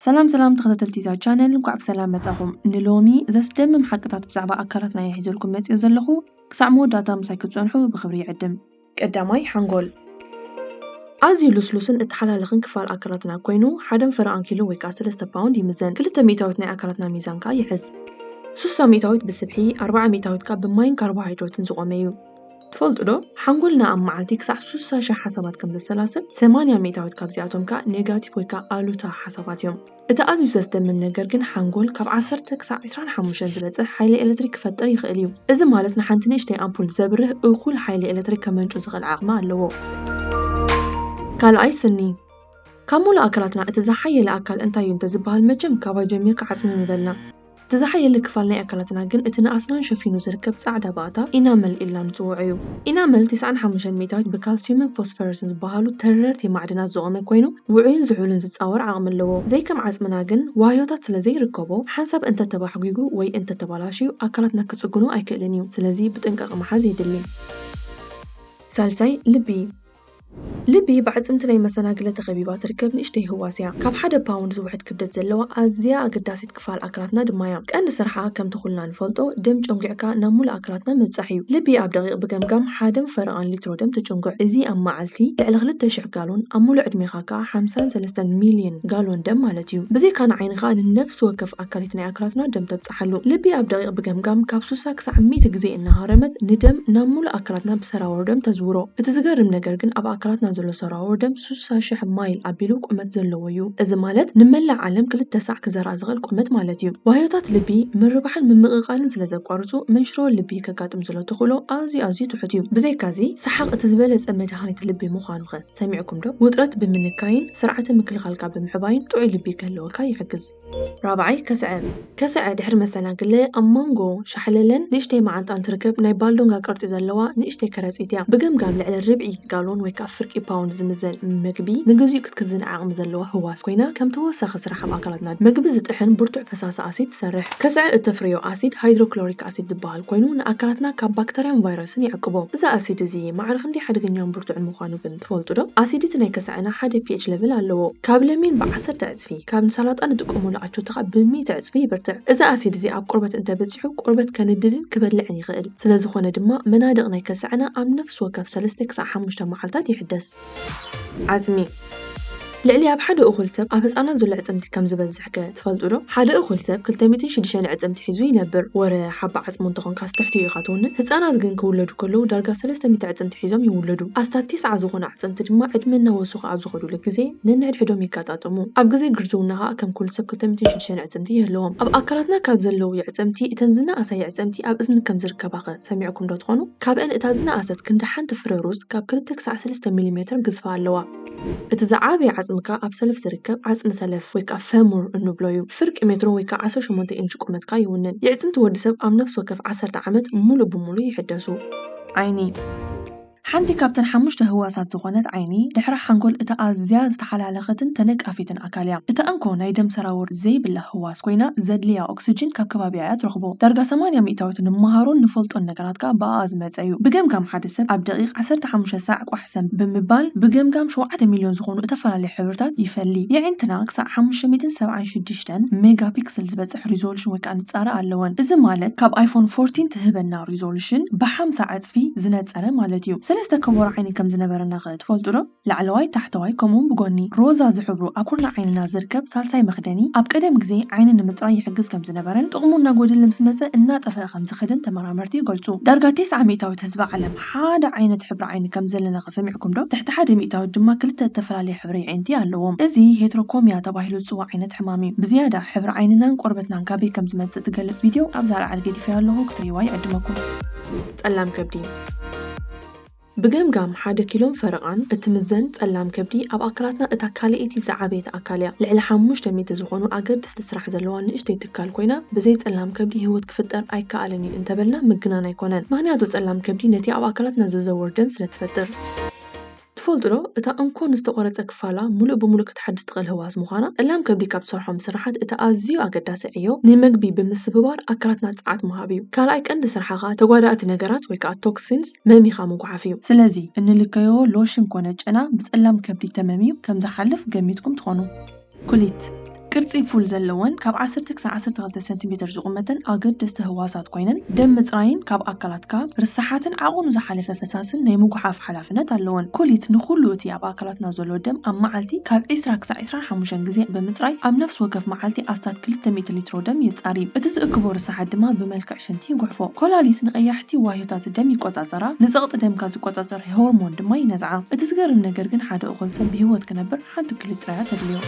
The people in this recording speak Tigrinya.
ሰላም ሰላም ተኸታተልቲ እዛ ቻነል፣ እንኳዕ ብሰላም መጻኹም። ንሎሚ ዘስደምም ሓቅታት ብዛዕባ ኣካላትና እየ ሒዘልኩም መጺኡ ዘለኹ። ክሳዕ መወዳእታ ምሳይ ክትጸንሑ ብኽብሪ ይዕድም። ቀዳማይ፣ ሓንጎል። ኣዝዩ ልስሉስን እተሓላለኽን ክፋል ኣካላትና ኮይኑ፣ ሓደ ፈረቓን ኪሎ ወይ ከኣ ሰለስተ ፓውንድ ይምዘን። ክልተ ሚእታዊት ናይ ኣካላትና ሚዛን ከኣ ይሕዝ። ሱሳ ሚእታዊት ብስብሒ፣ ኣርባዓ ሚእታዊት ከኣ ብማይን ካርቦሃይድሬትን ዝቖመ እዩ። ትፈልጡ ዶ? ሓንጎልና ኣብ መዓልቲ ክሳዕ ሱሳ ሽሕ ሓሳባት ከም ዘሰላስል፣ ሰማንያ ሚእታዊት ካብዚኣቶም ከኣ ኔጋቲቭ ወይ ከኣ ኣሉታ ሓሳባት እዮም። እቲ ኣዝዩ ዘስደምም ነገር ግን፣ ሓንጎል ካብ ዓሰርተ ክሳዕ ዕስራን ሓሙሽተን ዝበጽሕ ሓይሊ ኤሌክትሪክ ክፈጥር ይኽእል እዩ። እዚ ማለት፣ ንሓንቲ ንእሽተይ ኣምፑል ዘብርህ እኹል ሓይሊ ኤሌክትሪክ ከመንጩ ዝኽእል ዓቕሚ ኣለዎ። ካልኣይ፣ ስኒ። ካብ ሙሉእ ኣካላትና እቲ ዝሓየለ ኣካል እንታይ እዩ እንተዝበሃል፣ መቸም ካባይ ጀሚርካ ዓጽሚ ምበልና። እቲ ዝሓየለ ክፋል ናይ ኣካላትና ግን፣ እቲ ንኣስናን ሸፊኑ ዝርከብ ጻዕዳ ባእታ ኢናመል ኢልና ንጽውዖ እዩ። ኢናመል ተስዓን ሓሙሽተን ሚእታዊት ብካልሲየምን ፎስፈረስን ዝበሃሉ ተረርቲ ማዕድናት ዝቖመ ኮይኑ፣ ውዑይን ዝሑልን ዝጻወር ዓቕሚ ኣለዎ። ዘይከም ዓጽምና ግን፣ ዋህዮታት ስለ ዘይርከቦ፣ ሓንሳብ እንተተባሕጒጉ ወይ እንተተባላሽዩ፣ ኣካላትና ክጽግኖ ኣይክእልን እዩ። ስለዚ ብጥንቃቐ ምሓዝ የድሊ። ሳልሳይ፣ ልቢ። ልቢ ብዓጽምቲ ናይ መሰናግለ ተኸቢባ ትርከብ ንእሽተይ ህዋስ እያ። ካብ ሓደ ፓውንድ ዝውሕድ ክብደት ዘለዋ ኣዝያ ኣገዳሲት ክፋል ኣካላትና ድማ እያ። ቀንዲ ስርሓ፣ ከምቲ ኩልና ንፈልጦ፣ ደም ጨንጒዕካ ናብ ሙሉእ ኣካላትና ምብጻሕ እዩ። ልቢ ኣብ ደቂቕ ብገምጋም ሓደ ፈረቓን ሊትሮ ደም ትጭንጉዕ። እዚ ኣብ መዓልቲ ልዕሊ ክልተ ሽሕ ጋሎን፣ ኣብ ሙሉእ ዕድሜኻ ከኣ ሓምሳን ሰለስተን ሚልዮን ጋሎን ደም ማለት እዩ። ብዘይካ ንዓይኒ ከኣ ንነፍሲ ወከፍ ኣካሊት ናይ ኣካላትና ደም ተብጽሓሉ። ልቢ ኣብ ደቂቕ ብገምጋም ካብ ሱሳ ክሳዕ ሚእቲ ግዜ እናሃረመት ንደም ናብ ሙሉእ ኣካላትና ብሰራወር ደም ተዝውሮ። እቲ ዝገርም ነገር ግን፣ ኣብ ኣካላትና ዘሎ ሰራወር ደም ሱሳ ሽሕ ማይል ኣቢሉ ቁመት ዘለዎ እዩ። እዚ ማለት ንመላእ ዓለም ክልተ ሳዕ ክዘርኣ ዝኽእል ቁመት ማለት እዩ። ዋህዮታት ልቢ ምርባሕን ምምቕቓልን ስለ ዘቋርጹ፣ መንሽሮ ልቢ ከጋጥም ዘሎ ተኽእሎ ኣዝዩ ኣዝዩ ትሑት እዩ። ብዘይካዚ፣ ሰሓቕ እቲ ዝበለጸ መድሃኒት ልቢ ምዃኑኸ ሰሚዕኩም ዶ? ውጥረት ብምንካይን ስርዓተ ምክልኻልካ ብምዕባይን ጥዑይ ልቢ ክህልወካ ይሕግዝ። ራብዓይ፣ ከስዐ። ከስዐ ድሕሪ መሰናግለ ኣብ መንጎ ሻሕለለን ንእሽተይ መዓንጣን ትርከብ ናይ ባልዶንጋ ቅርጺ ዘለዋ ንእሽተይ ከረጺት እያ። ብገምጋም ልዕሊ ርብዒ ጋሎን ወይ ከኣ ፍርቂ ፓውንድ ዝምዘን ምግቢ ንግዚኡ ክትክዝን ዓቕሚ ዘለዋ ህዋስ ኮይና፣ ከም ተወሳኺ ስራሕ ኣብ ኣካላትና ምግቢ ዝጥሕን ብርቱዕ ፈሳሲ ኣሲድ ትሰርሕ። ከስዐ እተፍርዮ ኣሲድ ሃይድሮክሎሪክ ኣሲድ ዝበሃል ኮይኑ፣ ንኣካላትና ካብ ባክተርያን ቫይረስን ይዕቅቦ። እዚ ኣሲድ እዚ ማዕረ ክንደይ ሓደገኛን ብርቱዕን ምዃኑ ግን ትፈልጡ ዶ? ኣሲዲቲ ናይ ከስዐና ሓደ ፒኤች ለቨል ኣለዎ። ካብ ለሚን ብዓሰርተ ዕጽፊ፣ ካብ ንሳላጣ ንጥቀመሉ ኣቾቶ ከኣ ብሚእቲ ዕጽፊ ይብርትዕ። እዚ ኣሲድ እዚ ኣብ ቆርበት እንተበጺሑ፣ ቆርበት ከንድድን ክበልዕን ይኽእል። ስለ ዝኾነ ድማ፣ መናድቕ ናይ ከስዐና ኣብ ነፍሲ ወከፍ ሰለስተ ክሳዕ ሓሙሽተ መዓልታት ይሕደስ። ዓጽሚ። ልዕሊ ኣብ ሓደ እኹል ሰብ ኣብ ህጻናት ዘሎ ዕጽምቲ ከም ዝበዝሕ ከ ትፈልጡ ዶ? ሓደ እኹል ሰብ ክልተ ሚእትን ሽዱሽተን ዕጽምቲ ሒዙ ይነብር። ወረ ሓባ ዓጽሙ እንተኾንካስ ትሕቲኡ ኢኻ ትውንን። ህጻናት ግን ክውለዱ ከለዉ ዳርጋ ሰለስተ ሚእቲ ዕጽምቲ ሒዞም ይውለዱ። ኣስታት ተስዓ ዝኾኑ ኣዕጽምቲ ድማ ዕድመ እናወሰኹ ኣብ ዝኸዱሉ ግዜ ነንሕድሕዶም ይጋጣጠሙ። ኣብ ግዜ ግርዝውና ከኣ ከም ኩሉ ሰብ ክልተ ሚእትን ሽዱሽተን ዕጽምቲ ይህልዎም። ኣብ ኣካላትና ካብ ዘለዉ የዕጽምቲ እተን ዝነኣሳ የዕጽምቲ ኣብ እዝኒ ከም ዝርከባኸ ሰሚዕኩም ዶ ትኾኑ? ካብአን እታ ዝነኣሰት ክንዲ ሓንቲ ፍረ ሩዝ ካብ ክልተ ክሳዕ ሰለስተ ሚሊሜትር ግዝፋ ኣለዋ። እቲ ዝዓበየ ዓጽምካ ኣብ ሰለፍ ዝርከብ ዓጽሚ ሰለፍ ወይ ከኣ ፈሙር እንብሎ እዩ። ፍርቂ ሜትሮ ወይ ከኣ ዓሰርተ ሸሞንተ ኢንች ቁመትካ ይውንን። የዕጽምቲ ወዲ ሰብ ኣብ ነፍሲ ወከፍ ዓሰርተ ዓመት ሙሉእ ብሙሉእ ይሕደሱ። ዓይኒ። ሓንቲ ካብተን ሓሙሽተ ህዋሳት ዝኾነት ዓይኒ፣ ድሕሪ ሓንጎል እታ ኣዝያ ዝተሓላለኸትን ተነቃፊትን ኣካል እያ። እታ እንኮ ናይ ደም ሰራውር ዘይብላ ህዋስ ኮይና፣ ዘድልያ ኦክስጅን ካብ ከባቢኣ እያ ትረኽቦ። ዳርጋ ሰማንያ ሚእታዊት ንመሃሮን ንፈልጦን ነገራት ከኣ ብኣኣ ዝመጸ እዩ። ብገምጋም ሓደ ሰብ ኣብ ደቂቕ ዓሰርተ ሓሙሽተ ሳዕ ቋሕ ሰም ብምባል፣ ብገምጋም ሸውዓተ ሚልዮን ዝኾኑ እተፈላለዩ ሕብርታት ይፈሊ። የዒንትና ክሳዕ ሓሙሽተ ሚእትን ሰብዓን ሽዱሽተን ሜጋ ፒክስል ዝበጽሕ ሪዞሉሽን ወይ ከኣ ንጻረ ኣለወን። እዚ ማለት ካብ ኣይፎን ፎርቲን ትህበና ሪዞሉሽን ብሓምሳ ዕጽፊ ዝነጸረ ማለት እዩ። ሰለስተ ከበሮ ዓይኒ ከም ዝነበረና ከ ትፈልጡ ዶ? ላዕለዋይ፣ ታሕተዋይ፣ ከምኡውን ብጎኒ። ሮዛ ዝሕብሩ ኣብ ኩርናዕ ዓይንና ዝርከብ ሳልሳይ መኽደኒ ኣብ ቀደም ግዜ ዓይኒ ንምጽራይ ይሕግዝ ከም ዝነበረን ጥቕሙ እናጎደለ ምስ መጸ እናጠፍአ ከም ዝኸደን ተመራመርቲ ይገልጹ። ዳርጋ ተስዓ ሚእታዊት ህዝቢ ዓለም ሓደ ዓይነት ሕብሪ ዓይኒ ከም ዘለና ከ ሰሚዕኩም ዶ? ትሕቲ ሓደ ሚእታዊት ድማ ክልተ እተፈላለየ ሕብሪ ኣዒንቲ ኣለዎም። እዚ ሄትሮኮሚያ ተባሂሉ ዝጽዋዕ ዓይነት ሕማም እዩ። ብዝያዳ ሕብሪ ዓይንናን ቆርበትናን ካበይ ከም ዝመጽእ ትገልጽ ቪድዮ ኣብዛ ላዕሊ ገዲፈያ ኣለኹ፣ ክትርእይዋ ይዕድመኩም። ጸላም ከብዲ። ብገምጋም ሓደ ኪሎን ፈረቓን እትምዘን ጸላም ከብዲ ኣብ ኣካላትና እታ ካልኣይቲ ዝዓበየት ኣካል እያ። ልዕሊ ሓሙሽተ ሚእቲ ዝኾኑ ኣገደስቲ ስራሕ ዘለዋ ንእሽተይ ትካል ኮይና፣ ብዘይ ጸላም ከብዲ ህይወት ክፍጠር ኣይከኣልን እዩ እንተበልና ምግናን ኣይኮነን። ምኽንያቱ ጸላም ከብዲ ነቲ ኣብ ኣካላትና ዝዘወር ደም ስለ ትፈጥር። ትፈልጡ ዶ? እታ እንኮ ንዝተቖረጸ ክፋላ ሙሉእ ብሙሉእ ክትሓድስ ትኽእል ህዋስ ምዃና። ጸላም ከብዲ ካብ ትሰርሖም ስራሓት እቲ ኣዝዩ ኣገዳሲ ዕዮ፣ ንመግቢ ብምስብባር ኣካላትና ጸዓት ምሃብ እዩ። ካልኣይ ቀንዲ ስርሓ ከኣ ተጓዳእቲ ነገራት ወይ ከኣ ቶክሲንስ መሚኻ ምጉሓፍ እዩ። ስለዚ እንልከዮ ሎሽን ኮነ ጨና ብጸላም ከብዲ ተመምዩ ከም ዝሓልፍ ገሚትኩም ትኾኑ። ኩሊት። ቅርጺ ፉል ዘለወን ካብ ዓሰርተ ክሳብ ዓሰርተ ክልተ ሰንቲሜትር ዝቑመተን ኣገደስቲ ህዋሳት ኮይነን፣ ደም ምጽራይን ካብ ኣካላትካ ርሳሓትን ዓቐኑ ዝሓለፈ ፈሳስን ናይ ምጉሓፍ ሓላፍነት ኣለወን። ኮሊት ንኹሉ እቲ ኣብ ኣካላትና ዘሎ ደም ኣብ መዓልቲ ካብ ዕስራ ክሳብ ዕስራን ሓሙሽተን ግዜ ብምጽራይ፣ ኣብ ነፍሲ ወከፍ መዓልቲ ኣስታት ክልተ ሚእቲ ሊትሮ ደም የጻሪ። እቲ ዝእክቦ ርሳሓት ድማ ብመልክዕ ሽንቲ ይጉሕፎ። ኮላሊት ንቀያሕቲ ዋህዮታት ደም ይቆጻጸራ፣ ንጸቕጢ ደምካ ዝቆጻጸር ሆርሞን ድማ ይነዝዓ። እቲ ዝገርም ነገር ግን፣ ሓደ እኹል ሰብ ብህይወት ክነብር ሓንቲ ኩሊት ጥራይ እያ ተድልዮ።